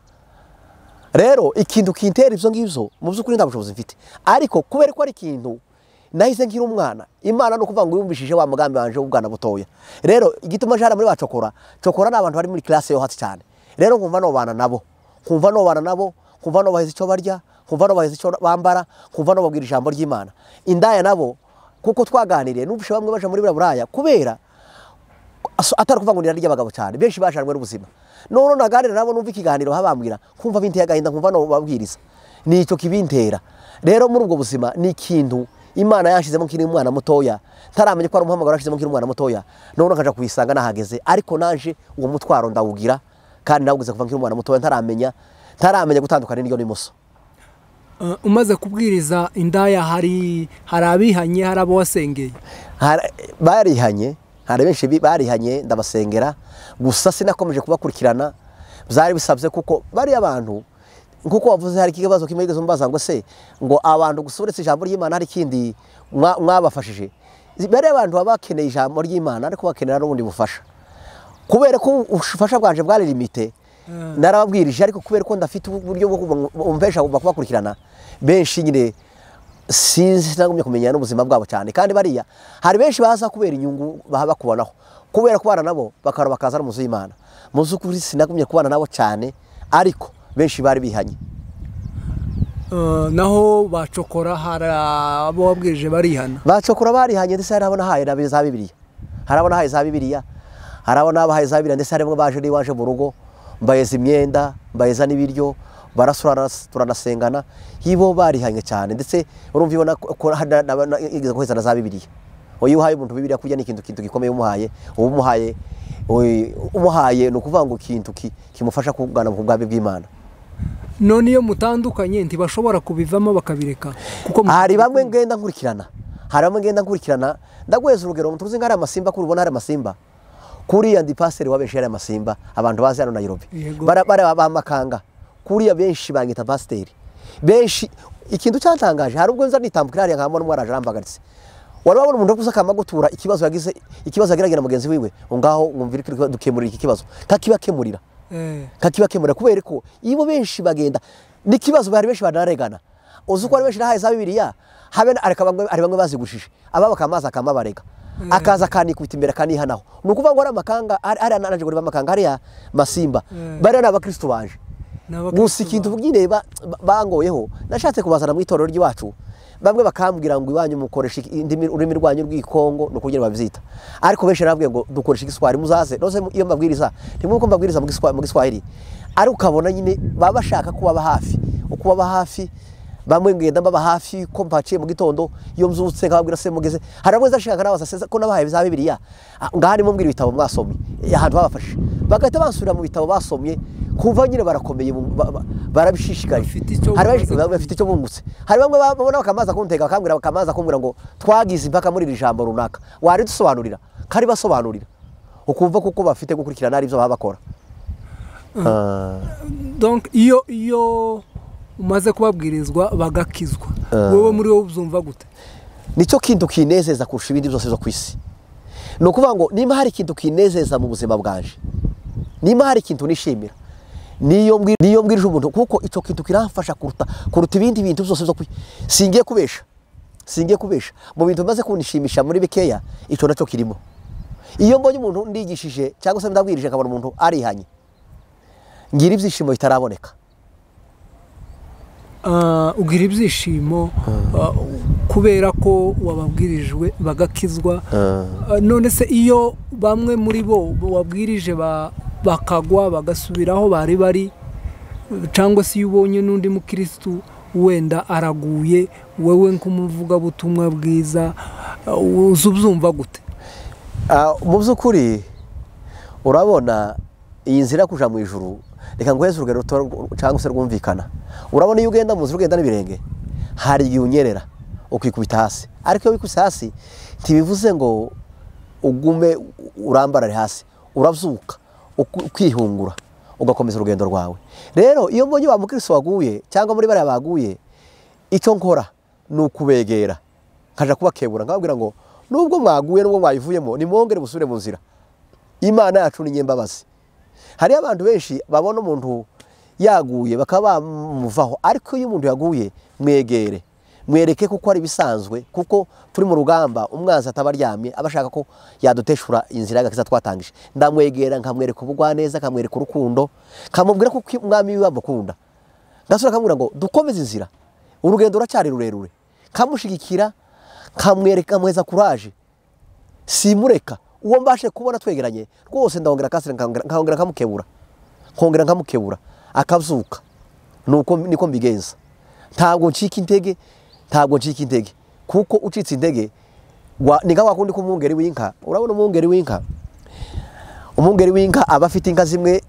Rero ikintu kintera ibyo ngibyo mu by'ukuri nta bushobozi mfite ariko kubera ko ari ikintu nahise nkiri umwana Imana no kuvuga ngo yumvishije wa mugambi wanje w'ubwana butoya. Rero igituma jara muri bacokora cokora n'abantu bari muri classe yo hasi cyane. Rero nkumva no bana nabo nkumva no baheze icyo barya, nkumva no baheze icyo bambara, nkumva no babwira ijambo ry'Imana. Indaya nabo kuko twaganiriye n'ubushe bamwe baje muri buraya kubera atari kuvuga ngo ni ry'abagabo cyane benshi bashanwe n'ubuzima. None naganira nabo numva ikiganiro habambwira kumva binteye agahinda nkumva no babwiriza nicyo kibintera. Rero muri ubwo buzima ni ikintu Imana yashizemo nkiri umwana mutoya ntaramenye ko ari umuhamagaro yashizemo nkiri umwana mutoya none nkaja kuyisanga nahageze ariko naje uwo mutwaro ndawugira kandi nawugize kuva nkiri umwana mutoya ntaramenya gutandukana n'iryo n'imoso. Umaze kubwiriza indaya hari abihanye hari abo wasengeye? Barihanye. Hari benshi barihanye ndabasengera gusa sinakomeje kubakurikirana byari bisabye kuko bari abantu nkuko wavuze hari ikibazo kimwe yigeze mbaza ngo se ngo abantu gusuretse ijambo ry'Imana hari kindi mwabafashije. Bari abantu babakeneye ijambo ry'Imana ariko bakenera n'ubundi bufasha. Kubera ko ubufasha bwanje bwari limite narababwirije ariko kubera ko ndafite uburyo bwo umvesha kubakurikirana benshi nyine sinzi nagumye kumenya n'ubuzima bwabo cyane kandi bariya hari benshi baza kubera inyungu bahaba kubonaho kubera kubana nabo bakaro bakaza mu z'Imana. Mu z'ukuri sinagumye kubana nabo cyane ariko benshi bari bihanye. Naho bacokora hari abo wabwirije barihana? Bacokora barihanye ndetse hari abona haye na za Bibiliya. Hari abona haye za Bibiliya, hari abona abahaye za Bibiliya ndetse harimo baje n'iwaje mu rugo mbayeza imyenda, mbayeza n'ibiryo barasurana turanasengana hibo barihanye cyane ndetse urumva ibona ko igeze guheza na za Bibiliya. Oyo uhaye umuntu Bibiliya kurya ni ikintu gikomeye umuhaye, umuhaye no kuvuga ngo ikintu kimufasha kugana mu bwami bw'Imana. None iyo mutandukanye ntibashobora kubivamo bakabireka kuko hari bamwe ngenda nkurikirana. Hari bamwe ngenda nkurikirana, ndaguheza urugero, tuzi nk'ari amasimba, kuri ubona hari amasimba. Kuriya ndi pasiteri wa benshi hari amasimba, abantu bazi hano Nairobi. Bara bamakanga. Kuriya benshi banyita pasiteri. Benshi ikintu cyantangaje, hari ubwo nza nitambukira hariya nkabona umwana aje arambagaritse. Wari wabona umuntu akuza akamagutura ikibazo yagize, ikibazo ageragira mugenzi wiwe, ngaho ngumvira dukemurira iki kibazo. Kakibakemurira. Kakibakemurira kubera ko ibo benshi bagenda nikibazo bari benshi banaregana. Uzi ko ari benshi nahaye za Bibiliya, habe areka bamwe ari bamwe bazigushije. Ababa kamaza akamabarega. Akaza kanikubita imbere kanihanaho. Nukuvuga ngo ari amakanga ari nanaje ngo amakanga hariya masimba. Bari n'abakristo banje. Gusa ikintu nyine bangoyeho, nashatse kubazana mu itorero ry'iwacu. Bamwe bakambwira ngo iwanyu mukoresha ururimi rwanyu rw'ikongo no kugira babyita. Ariko benshi narabwiye ngo dukoresha igiswahili muzaze. Nose iyo mbabwiriza, ntimwe ko mbabwiriza mu Giswahili. Ariko ukabona nyine baba bashaka kubaba hafi, ukubaba hafi. Bamwe ngenda mbaba hafi ko mpaciye mu gitondo iyo mzutse nkababwira se mugeze. Hari bamwe zashaka nabaza se ko nabahaye za Bibiliya. Ngaha ni mumbwira ibitabo mwasomye. Ahantu babafashe. Bagahita bansubira mu bitabo basomye. Kuva nyine barakomeye barabishishikaye. Hari bafite icyo bungutse. Hari bamwe babona bakamaza kuntega bakambwira bakamaza kumbwira ngo twagize impaka muri iri jambo runaka. Wari dusobanurira. Kari basobanurira. Ukumva kuko bafite gukurikirana ari byo baba bakora. Donc iyo umaze kubabwirizwa bagakizwa, wowe muri wowe uzumva gute? Nicyo kintu kinezeza kurusha ibindi byose byo kwisi. No kuvuga ngo nimba hari ikintu kinezeza mu buzima bwanje, nimba hari ikintu nishimira, niyo mbwirije umuntu, kuko icyo kintu kiramfasha kuruta ibindi bintu byose byo kwisi. Singiye kubesha mu bintu bimaze kunishimisha muri bikeya, icyo nacyo kirimo. Iyo mbonye umuntu ndigishije cyangwa se ndabwirije nkabona umuntu arihanye, ngira ibyishimo bitaraboneka. Ugira ibyishimo kubera ko wababwirijwe bagakizwa. None se iyo bamwe muri bo wabwirije bakagwa bagasubiraho bari bari, cyangwa se iyo ubonye n'undi mukristo wenda araguye, wewe nk'umuvuga butumwa bwiza uzubyumva gute? Mu by'ukuri urabona iyi nzira kuja mu ijuru, reka nguheze urugero cyangwa se rwumvikana. Urabona iyo ugenda mu nzira ugenda n'ibirenge, hari igihe unyerera ukikubita hasi. Ariko iyo wikubise hasi ntibivuze ngo ugume urambarare hasi, urabyuka ukihungura ugakomeza urugendo rwawe. Rero iyo mbonye wa mukristo waguye cyangwa muri bariya baguye, icyo nkora ni ukubegera nkaja kubakebura, nkababwira ngo nubwo mwaguye nubwo mwayivuyemo, nimwongere musubire mu nzira. Imana yacu ni nyembabazi. Hari abantu benshi babona umuntu yaguye bakaba bamuvaho, ariko iyo umuntu yaguye mwegere, mwereke kuko ari bisanzwe, kuko turi mu rugamba, umwanzi atabaryamye abashaka ko yaduteshura inzira y'agakiza twatangije. Ndamwegera nkamwereka ubugwaneza, nkamwereka urukundo, nkamubwira ko umwami wiwe amukunda. Ngasura kamubwira ngo dukomeze inzira, urugendo ruracyari rurerure. Nkamushigikira, nkamwereka, nkamuheza courage, simureka. Uwo mbashe kubona twegeranye rwose ndongera kasire, nkongera nkamukebura, nkongera nkamukebura akabyuka. Nuko niko mbigenza. Ntabwo ncika intege, ntabwo ncika intege, kuko ucitse intege ni nka wakundi ko umwungeri w'inka. Urabona umwungeri w'inka, umwungeri w'inka aba afite inka zimwe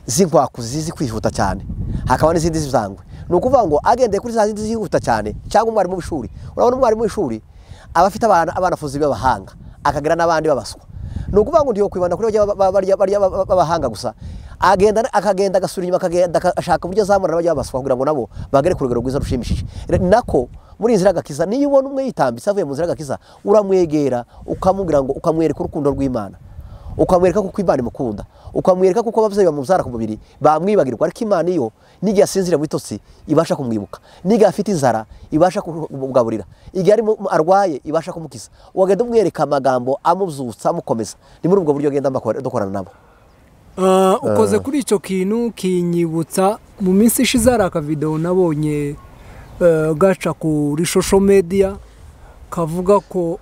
z'inkwakuzi zizi kwihuta cyane, hakaba n'izindi zizangwe. Ni ukuvuga ngo agendeye kuri za zindi zihuta cyane, cyangwa umwarimu w'ishuri. Urabona umwarimu w'ishuri aba afite abanafuzi b'abahanga, akagira n'abandi babaswa. Ni ukuvuga ngo ndiyo kwibanda kuri bariya b'abahanga gusa, agenda akagenda agasura inyuma, akagenda ashaka uburyo azamura n'abajya babaswa kugira ngo nabo bagere ku rugero rwiza rushimishije. Nako muri inzira y'agakiza, niyo ubona umwe yitambitse avuye mu nzira y'agakiza, uramwegera ukamubwira ngo, ukamwereka urukundo rw'Imana, ukamwereka kuko Imana imukunda, ukamwereka kuko ababyeyi bamubyara ku mubiri bamwibagirwa, ariko Imana iyo n'igihe asinzira mu bitotsi ibasha kumwibuka, n'igihe afite inzara ibasha kumugaburira, igihe arimo arwaye ibasha kumukiza. Wagenda umwereka amagambo amubyutsa amukomeza. Ni muri ubwo buryo genda dukorana nabo. Ukoze kuri icyo kintu kinyibutsa mu minsi ishize hari akavideo nabonye gaca kuri social media kavuga ko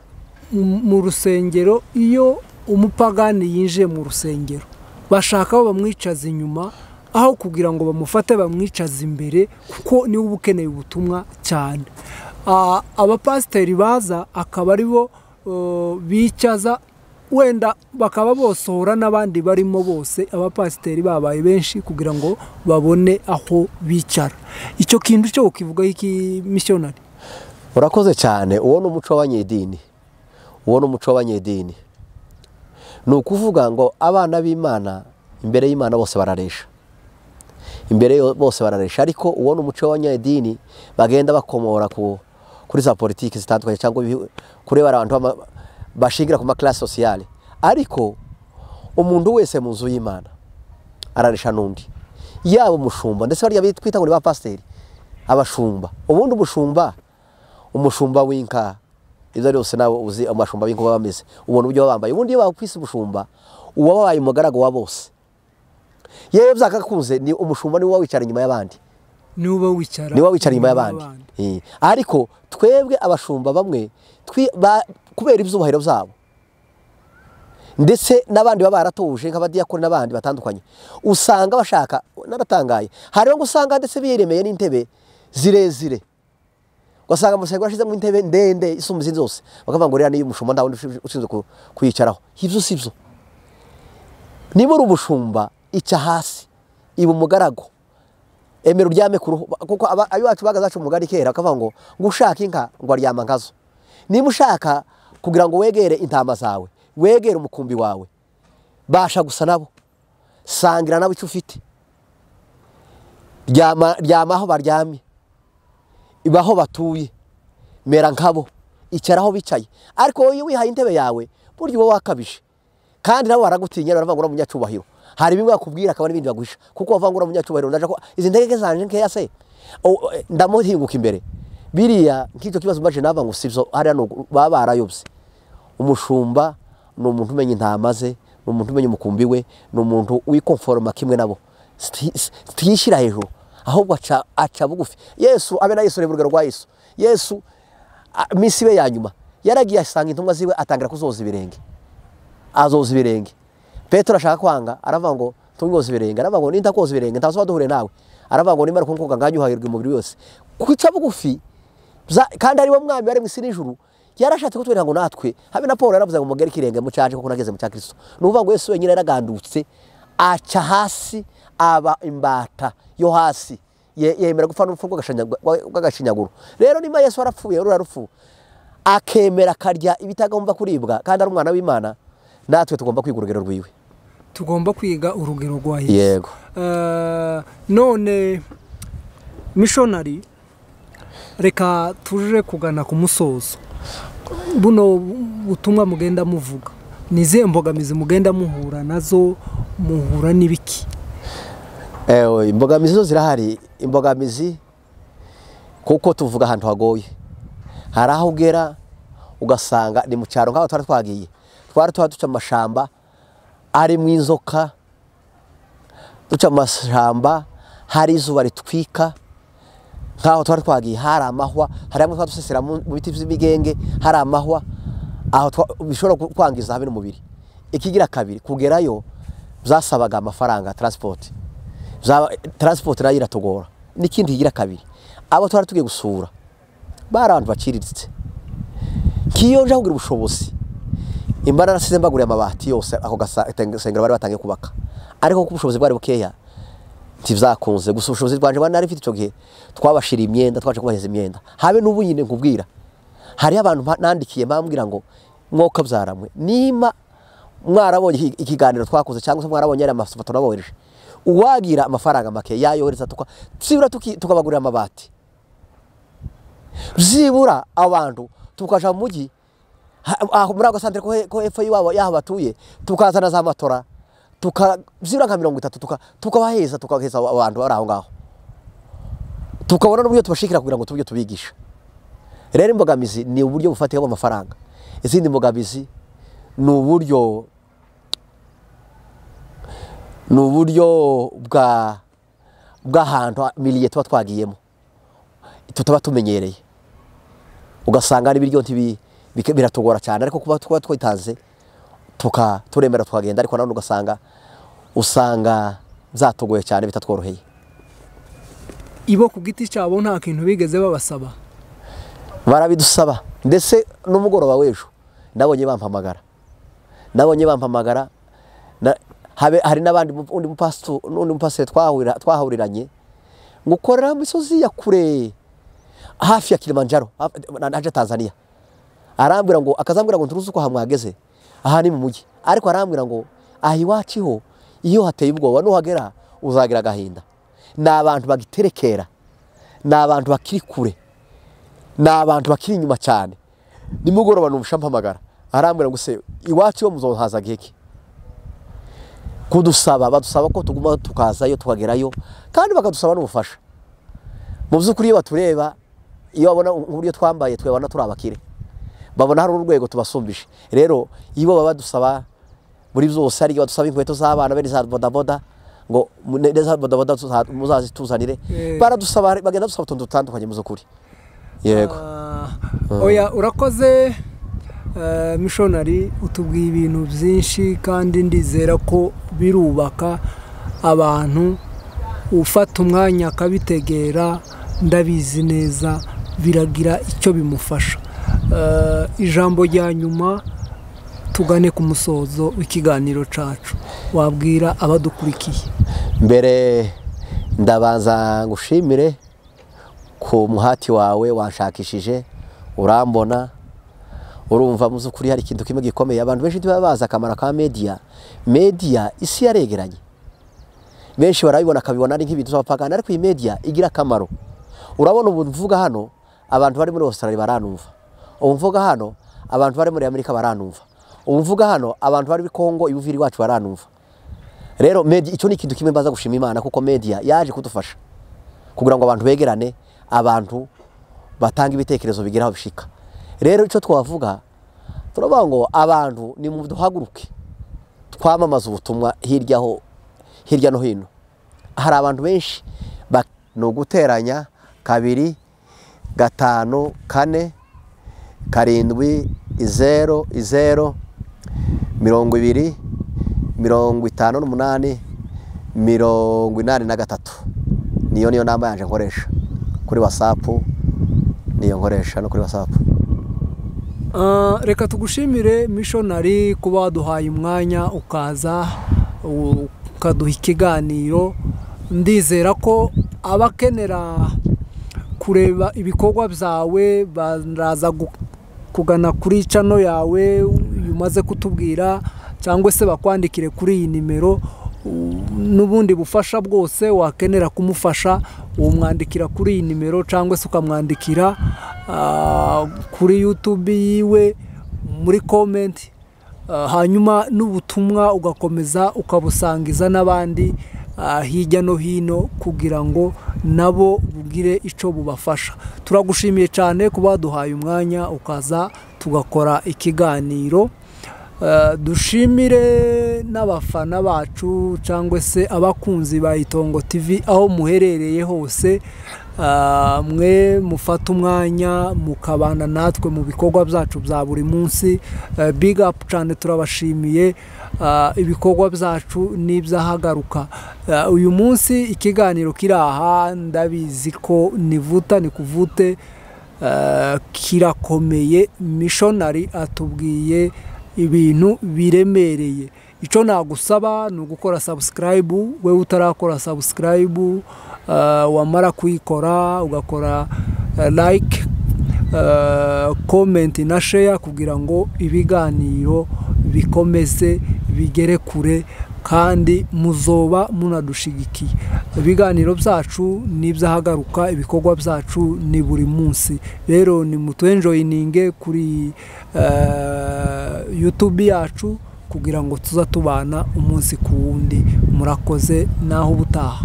mu rusengero iyo umupagani yinjiye mu rusengero bashaka bamwicaza inyuma aho kugira ngo bamufate bamwicaza imbere, kuko niwe uba ukeneye ubutumwa cyane. Abapasiteri baza akaba aribo bicaza, wenda bakaba bosohora n'abandi barimo bose, abapasiteri babaye benshi kugira ngo babone aho bicara. Icyo kintu cyo ukivuga iki missionary? Urakoze cyane. Uwo ni umuco w'abanyedini, uwo ni umuco w'abanyedini. Ni ukuvuga ngo abana b'Imana imbere y'Imana bose bararesha, imbere bose bararesha. Ariko uwo ni umuco w'abanyedini bagenda bakomora kuri za politiki zitandukanye cyangwa kureba abantu bashingira ku ma classe sociale. Ariko umuntu wese mu nzu y'Imana araresha n'undi, yaba umushumba ndetse barya bitwita ngo ni ba pasiteri, abashumba. Ubundi umushumba w'inka ibyo byose nawe uzi amashumba b'inka bameze, ubona uburyo bambaye. Ubundi iyo bakwise umushumba uba wabaye umugaragu wa bose. Yewe byakakunze ni umushumba niwe wicara inyuma y'abandi, niwe wicara inyuma y'abandi. Ariko twebwe abashumba bamwe kubera ibyubahiro byabo ndetse n'abandi baba baratuje nk'abadiyakoni n'abandi batandukanye, usanga bashaka. Naratangaye, hariho ngo usanga ndetse biremeye n'intebe zirezire, ugasanga mu rusengero bashyizemo intebe ndende isumba izindi zose, bakavuga ngo rero niyo umushumba nta wundi ushinzwe kuyicaraho. Ibyo si byo. Niba uri umushumba ica hasi, iba umugaragu, emera uryame ku ruhu. Kuko abiwacu bagazacu umugani kera bakavuga ngo ushaka inka ngo aryama nkazo. Niba ushaka kugira ngo wegere intama zawe, wegere umukumbi wawe, basha gusa nabo, sangira nabo icyo ufite, ryama aho baryamye, ibaho batuye, mera nkabo, icara aho bicaye. Ariko wowe wihaye intebe yawe burya uba wakabije, kandi nabo baragutinya, baravuga ngo uri umunyacyubahiro. Hari bimwe bakubwira akaba n'ibindi baguhisha, kuko bavuga ngo uri umunyacyubahiro. Ndaje ko izi ntege zanje nkeya se ndamuhinguka imbere. Biriya nk'icyo kibazo mbaje nava ngo sivyo, hariya baba barayobye. Umushumba ni umuntu umenya intama ze, ni umuntu umenya umukumbi we, ni umuntu wikonforoma kimwe nabo, sitiyishyira hejuru ahubwo aca bugufi. Yesu abe na Yesu, reba urugero rwa Yesu. Yesu minsi we ya nyuma yaragiye asanga intumwa ziwe, atangira kuzoza ibirenge, azoza ibirenge. Petero ashaka kwanga, aravuga ngo tumwoza ibirenge, aravuga ngo nintakoza ibirenge ntazoba duhure nawe. Aravuga ngo nimara kunkoga nganyuhagirwa umubiri wose. Kwica bugufi kandi ari we mwami wari mu isi n'ijuru, yarashatse kutwereka ngo natwe habe na Paul yaravuze ngo mugere ikirenge mu cyaje kuko nageze mu cya Kristo. Ni ukuvuga ngo Yesu wenyine yaragandutse aca hasi, aba imbata yo hasi, yemera gupfa n'urupfu rw'agashinyaguro. Rero niba Yesu warapfuye rura rupfu akemera akarya ibitagomba kuribwa kandi ari umwana w'Imana, natwe tugomba kwiga urugero rwiwe, tugomba kwiga urugero rwa Yesu. Yego. None missionary, reka tuje kugana ku musozo. Buno butumwa mugenda muvuga, ni izihe mbogamizi mugenda muhura nazo, muhura n'ibiki? Imbogamizi zo zirahari. Imbogamizi kuko tuvuga ahantu hagoye, hari aho ugera ugasanga ni mu cyaro nk'aho twari twagiye, twari duca amashamba arimo inzoka, duca amashamba hari izuba ritwika. Nkaho twari twagiye hari amahwa, hari amwe twadusesera mu biti by'imigenge, hari amahwa aho bishobora kwangiza habe n'umubiri. Ikigira kabiri, kugerayo byasabaga amafaranga, transport. Transport nayo iratugora. N'ikindi kigira kabiri, abo twari tugiye gusura bari abantu baciriritse. Kiyo nja kugira ubushobozi, imbara nasize mbaguriye amabati yose ako gasengero bari batangiye kubaka, ariko kuko ubushobozi bwari bukeya ntivyakunze. Gusa ubushobozi bwanje bari nari mfite ico gihe, twabashira imyenda, twaje kubaheza imyenda. Habe n'ubu nyine nkubwira, hari abantu nandikiye bambwira ngo mwoka byaramwe, nima mwarabonye ikiganiro twakoze cyangwa se mwarabonye ari amafoto nabohereje, uwagira amafaranga make yayohereza tsibura tukabagurira amabati, byibura abantu tukaja mu mujyi muri ako santere ko hepfo y'iwabo yaho batuye, tukazana za matora, tukabyibura nka 30, tukabaheza, tukaheza abantu bari aho ngaho, tukabona n'uburyo tubashikira kugira ngo tubyo tubigisha. Rero imbogamizi ni uburyo bufatika bw'amafaranga. Izindi mbogamizi ni uburyo bw'ahantu miliye tuba twagiyemo tutaba tumenyereye, ugasanga n'ibiryo biratugora cyane. Ariko kuba tuba twitanze turemera tukagenda, ariko nanone usanga byatugoye cyane, bitatworoheye. Ibo ku giti cyabo nta kintu bigeze babasaba? Barabidusaba, ndetse n'umugoroba w'ejo nabonye bampamagara, hari n'abandi undi mupasiteri twahuriranye ngo ukorera mu misozi ya kure, Hafi ya Kilimanjaro, naje Tanzania. Arambwira ngo akazambwira ngo nturuzi uko hamwageze. Aha ni mu mujyi. Ariko arambwira ngo aha iwacu ho iyo hateye ubwoba nuhagera uzagira agahinda. Ni abantu bagiterekera. Ni abantu bakiri kure. Ni abantu bakiri inyuma cyane. Nimugoroba numushampamagara. Arambwira ngo se iwacu ho muzohaza giki? Kudusaba badusaba ko tuguma tukazayo tukagerayo kandi bakadusaba n'ubufasha. Mu by'ukuri iyo batureba iyo babona uburyo twambaye twebana turi abakire. Babona hari urwego tubasumbije. Rero iyo baba badusaba muri byose ari badusaba inkweto z'abana bene za bodaboda ngo neza bodaboda muzazituzanire. Baradusaba bagenda dusaba utuntu dutandukanye mu by'ukuri. Yego. Oya urakoze missionary utubwiye ibintu byinshi kandi ndizera ko birubaka abantu ufata umwanya akabitegera ndabizi neza biragira icyo bimufasha. Ijambo rya nyuma tugane ku musozo w'ikiganiro cacu wabwira abadukurikiye. Mbere ndabanza ngushimire ku muhati wawe wanshakishije urambona. Urumva mu by'ukuri hari ikintu kimwe gikomeye abantu benshi ntibabaza akamaro ka media. Media isi yaregeranye. Benshi barabibona akabibona ari nk'ibintu by'abapagani ariko iyi media igira akamaro. Urabona ubu mvuga hano abantu bari muri Australia baranumva. Ubu mvuga hano abantu bari muri Amerika baranumva. Ubu mvuga hano abantu bari muri Kongo ibuviri wacu baranumva. Rero media icyo ni ikintu kimwe mbaza gushima Imana kuko media yaje kudufasha kugira ngo abantu begerane, abantu batanga ibitekerezo bigira aho bishika. Rero icyo twavuga turavuga ngo abantu ni muduhaguruke twamamaza ubutumwa hirya no hino. Hari abantu benshi no guteranya 2 5 4 7 0 0 20 58 83. Niyo namba yanje nkoresha kuri WhatsApp, niyo nkoresha no kuri WhatsApp. Reka tugushimire missionary kuba waduhaye umwanya ukaza ukaduha ikiganiro. Ndizera ko abakenera kureba ibikorwa byawe baraza kugana kuri channel yawe umaze kutubwira cyangwa se bakwandikire kuri iyi nimero. N'ubundi bufasha bwose wakenera kumufasha umwandikira kuri iyi nimero cyangwa se ukamwandikira kuri YouTube yiwe muri comment, hanyuma n'ubutumwa ugakomeza ukabusangiza n'abandi hirya no hino kugira ngo nabo bugire ico bubafasha. Turagushimiye cyane kuba duhaye umwanya ukaza tugakora ikiganiro. Dushimire n'abafana bacu cyangwa se abakunzi ba Itongo TV aho muherereye hose, mwe mufata umwanya mukabana natwe mu bikorwa byacu bya buri munsi. Big up cyane, turabashimiye. Ibikorwa byacu n'ibyahagaruka. Uyu munsi ikiganiro kiraha ndabizi ko nivuta nikuvute kirakomeye. Missionary atubwiye ibintu biremereye. Icyo nagusaba ni ugukora subscribe, wewe utarakora subscribe, wamara kuyikora ugakora like, comment na share kugira ngo ibiganiro bikomeze bigere kure kandi muzoba munadushigikiye. Ibiganiro byacu n'ibyahagaruka, ibikorwa byacu ni buri munsi. Rero ni mutwenjoyininge kuri YouTube yacu kugira ngo tuzatubana umunsi ku wundi. Murakoze, naho ubutaha.